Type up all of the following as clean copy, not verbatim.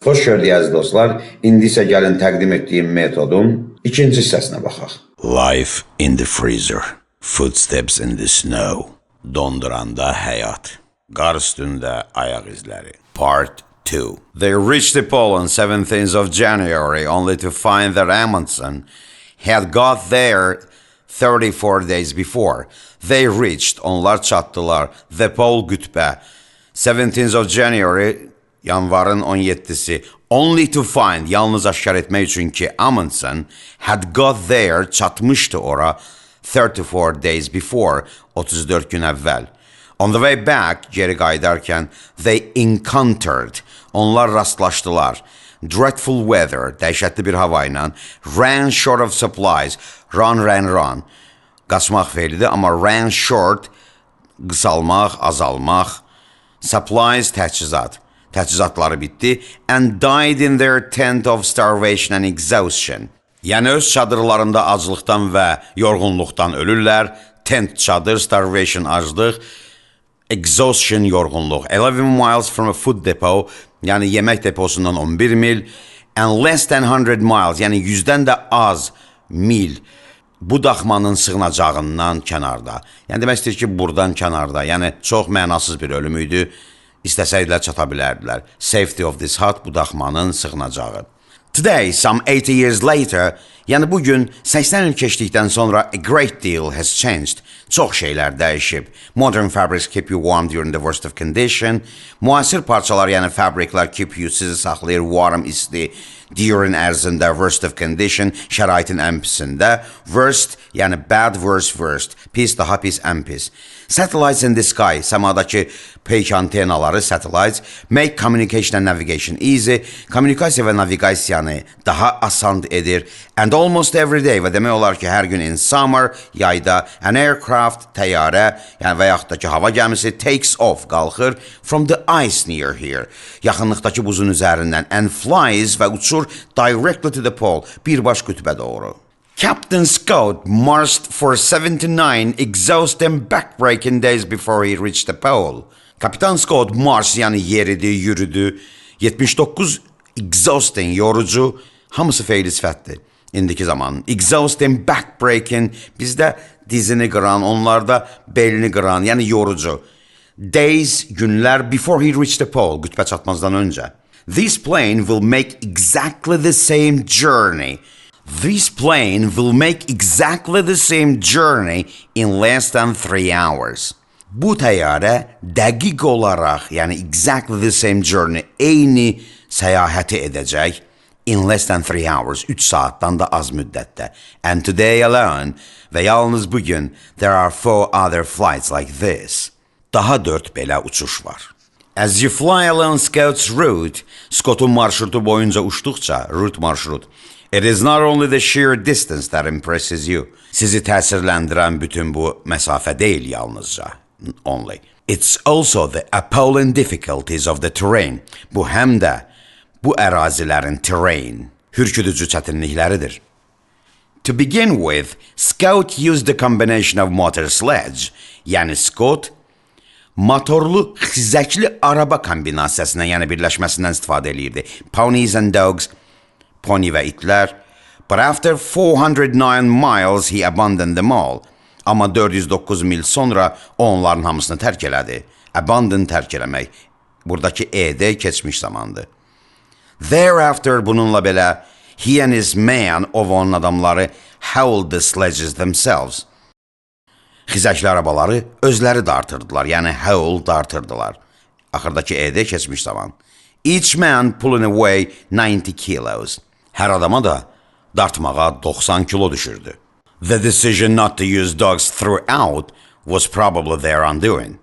Xoş gördük, əziz dostlar. İndi isə gəlin təqdim etdiyim metodun ikinci hissəsinə baxaq. Life in the freezer. Footsteps in the snow. Donduranda həyat. Qar üstündə ayaq izləri. Part 2. They reached the pole on 17th of January only to find that Amundsen had got there 34 days before. They reached, onlar çatdılar, the pole, qütbə. 17th of January, yanvarın 17-si, only to find, yalnız aşkar etmək üçün ki, Amundsen had got there, çatmıştı ora, 34 days before, 34 gün əvvəl. On the way back, geri qayıdarkən, they encountered, onlar rastlaşdılar. Dreadful weather, dəhşətli bir hava ilə, ran short of supplies, run, ran, run. Qaçmaq feilidir, amma ran short, qısalmaq, azalmaq, supplies, təchizat. Təchizatları bitdi. And died in their tent of starvation and exhaustion. Yəni öz çadırlarında aclıqdan və yorğunluqdan ölürlər. Tent çadır, starvation aclıq, exhaustion yorğunluq. 11 miles from a food depot, yəni yemək deposundan 11 mil, and less than 100 miles, yəni 100-dən də az mil bu daxmanın sığınacağından kənarda. Yəni demək istəyir ki, buradan kənarda. Yəni çox mənasız bir ölüm idi. İstəsəydilər çata bilərdilər. Safety of this hut, bu daxmanın sığınacağı. Today, some 80 years later, yəni bugün 80 il keçdikdən sonra, a great deal has changed. Çox şeylər dəyişib. Modern fabrics keep you warm during the worst of condition. Müasir parçalar, yəni fabriklər, keep you, sizi saxlayır, warm, isti, during, ərzində, worst of condition, şəraitin ən pisində. Worst, yəni bad, worse, worst. Pis, daha pis, ən pis. Satellites in the sky, səmadakı peyk antenaları, satellites, make communication and navigation easy. Kommunikasiya və naviqasiyanı daha asan edir. And almost every day, və demək olar ki, hər gün, in summer, yayda, an aircraft, təyyarə, yəni və yaxud da ki, hava gəmisi, takes off, qalxır, from the ice near here, yaxınlıqdakı buzun üzərindən, and flies, və uçur, directly to the pole, birbaş qütbə doğru. Captain Scott marched for 79 exhausting, backbreaking days before he reached the pole. Kapitan Scott march, yəni yeridi, yürüdü. 79 exhausting, yorucu, hamısı feili sifətdir. İndiki zaman. Exhausting, backbreaking, bizdə dizini qıran, onlarda belini qıran, yəni yorucu. Days, günlər, before he reached the pole, qütbə çatmazdan öncə. This plane will make exactly the same journey. This plane will make exactly the same journey in less than 3 hours. Bu təyyarə dəqiq olaraq, yəni exactly the same journey, eyni səyahəti edəcək in less than 3 hours, 3 saatdan da az müddətdə. And today alone, və yalnız bugün, there are four other flights like this. Daha dörd belə uçuş var. As you fly along Scott's route, Scott'un marşrutu boyunca uçduqca, route marşrut, it is not only the sheer distance that impresses you. Sizi təsirləndirən bütün bu məsafə deyil yalnızca. Only. It's also the appalling difficulties of the terrain. Bu həm də bu ərazilərin, terrain, hürküdücü çətinlikləridir. To begin with, Scott used a combination of motor sledge, yəni Scott motorlu xizəkli araba kombinasiyasından, yəni birləşməsindən istifadə eləyirdi. Ponies and dogs, pony və itlər. But after 409 miles he abandoned them all. Amma 409 mil sonra o onların hamısını tərk elədi. Abandon, tərk eləmək. Buradakı ed keçmiş zamandır. Thereafter, bununla belə, he and his men, o və onun adamları, hauled the sledges themselves. Xizəkli arabaları özləri dartırdılar, yəni haul, dartırdılar. Axırdakı ed keçmiş zaman. Each man pulling away 90 kilos. Hər adama da dartmağa 90 kilo düşürdü. The decision not to use dogs throughout was probably their undoing.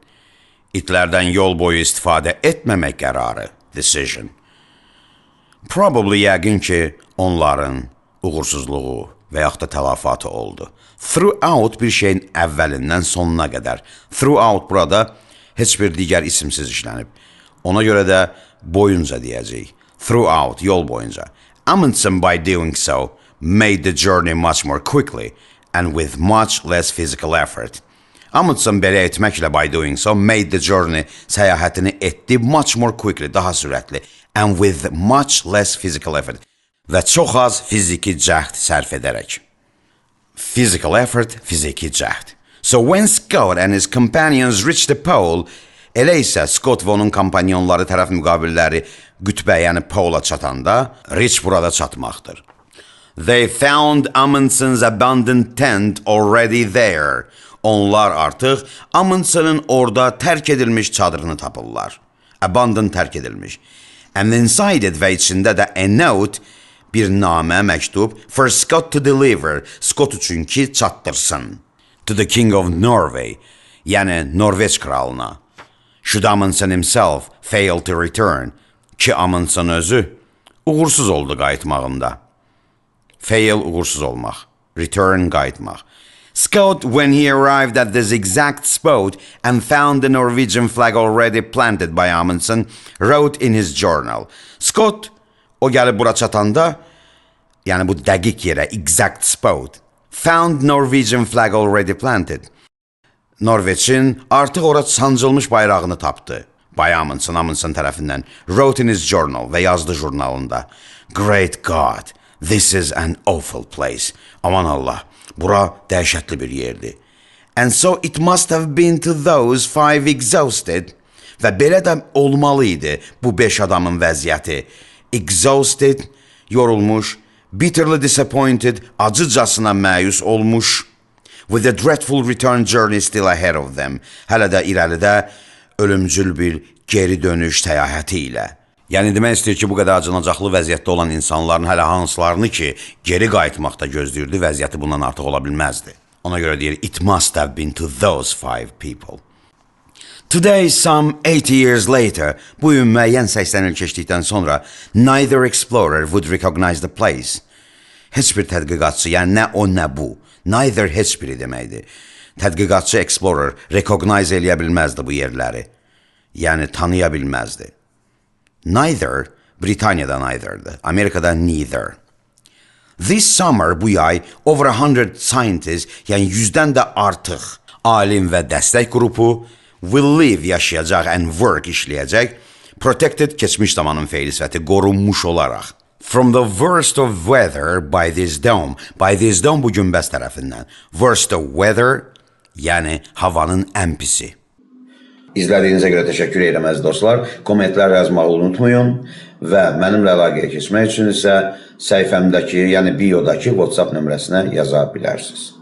İtlərdən yol boyu istifadə etməmək qərarı, decision. Probably, yəqin ki, onların uğursuzluğu və yaxud da təlafatı oldu. Throughout, bir şeyin əvvəlindən sonuna qədər. Throughout burada heç bir digər isimsiz işlənib. Ona görə də boyunca deyəcəyik. Throughout, yol boyunca. Amundsen, by doing so, made the journey much more quickly and with much less physical effort. Amundsen belə etməklə, by doing so, made the journey, səyahətini etdi, much more quickly, daha sürətli, and with much less physical effort, və çox az fiziki cəhd sərf edərək. Physical effort, fiziki cəhd. So when Scott and his companions reached the pole, elə isə Scott və onun kompanyonları, tərəf müqabilləri qütbə, yəni pole'a çatanda, reach burada çatmaqdır. They found Amundsen's abandoned tent already there. Onlar artıq Amundsen'ın orada tərk edilmiş çadırını tapırlar. Abandoned, tərk edilmiş. And inside it, və içində də, a note, bir namə, məktub, for Scott to deliver, Scott üçün ki çatdırsın. To the King of Norway, yəni Norveç kralına. Should Amundsen himself fail to return, ki Amundsen özü uğursuz oldu qayıtmağında. Fail, uğursuz olmaq. Return, qayıtmaq. Scott, when he arrived at this exact spot and found the Norwegian flag already planted by Amundsen, wrote in his journal. Scott, o gəlib bura çatanda, yəni bu dəqiq yerə, exact spot, found Norwegian flag already planted. Norveçin artıq ora sancılmış bayrağını tapdı. By Amundsen, Amundsen tərəfindən. Wrote in his journal, və yazdı jurnalında. "Great God, this is an awful place." Aman Allah, bura dəhşətli bir yerdir. And so it must have been to those five exhausted. Və belə də olmalı idi bu beş adamın vəziyyəti. Exhausted, yorulmuş, bitterly disappointed, acıcasına məyus olmuş. With a dreadful return journey still ahead of them. Hələ də irəlidə ölümcül bir geri dönüş səyahəti ilə. Yəni demək istəyir ki, bu qədər acınacaqlı vəziyyətdə olan insanların hələ hansılarını ki, geri qayıtmaqda gözləyirdi, vəziyyəti bundan artıq ola bilməzdi. Ona görə deyir, it must have been to those five people. Today, some 80 years later, bu gün müəyyən 80 il keçdikdən sonra, neither explorer would recognize the place. Heç bir tədqiqatçı, yəni nə o, nə bu. Neither, heç biri deməkdir. Tədqiqatçı, explorer, recognize eləyə bilməzdi bu yerləri. Yəni tanıya bilməzdi. Neither, Britaniyada neither'dır. Amerikada neither. This summer, bu yay, over 100 scientists, yəni 100-dən də artıq alim və dəstək qrupu will live, yaşayacaq, and work, işləyəcək, protected, keçmiş zamanın feili sifəti, qorunmuş olaraq. From the worst of weather by this dome. By this dome, bu günbəz tərəfindən. Worst of weather, yəni havanın ən pisi. İzlədiyinizə görə təşəkkür edirəm, əziz dostlar. Kommentlər yazmağı unutmayın və mənimlə əlaqəyə keçmək üçün isə səhifəmdəki, yəni biodakı WhatsApp nömrəsinə yaza bilərsiniz.